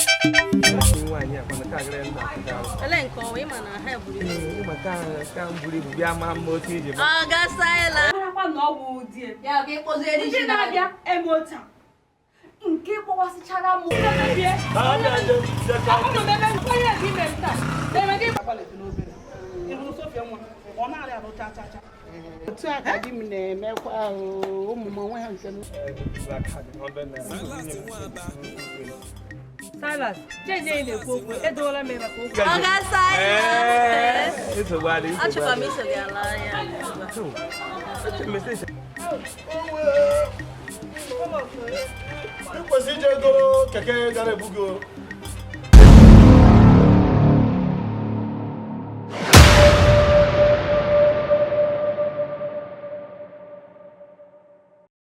Nwaanyị a kwana ka agara nna akụga arụ. Ele nke ọwa ịma na ha buru ibu. Maka ka m buru ibu bịa maa mma otu iji ma. Ọga Silas. Marakwa na ọ bụ di Ya ga ịkpọzi ndị na-abịa eme otu a nke kpọwasịchara m. Ahụrụ m ebe nkwenye gị ime m taa eme gị. Otu a ka di m na-emekwa o, ụmụ m onwe ha nke m. Silas, chenji anyị na-ekwu okwu edowela m maka okwu. Ọga Silas. Nsogbu adịghị, nsogbu Achọkwa m adịghị. iso gị ala ya. Ị kwesịrị ije goro keke gara ebu gị o.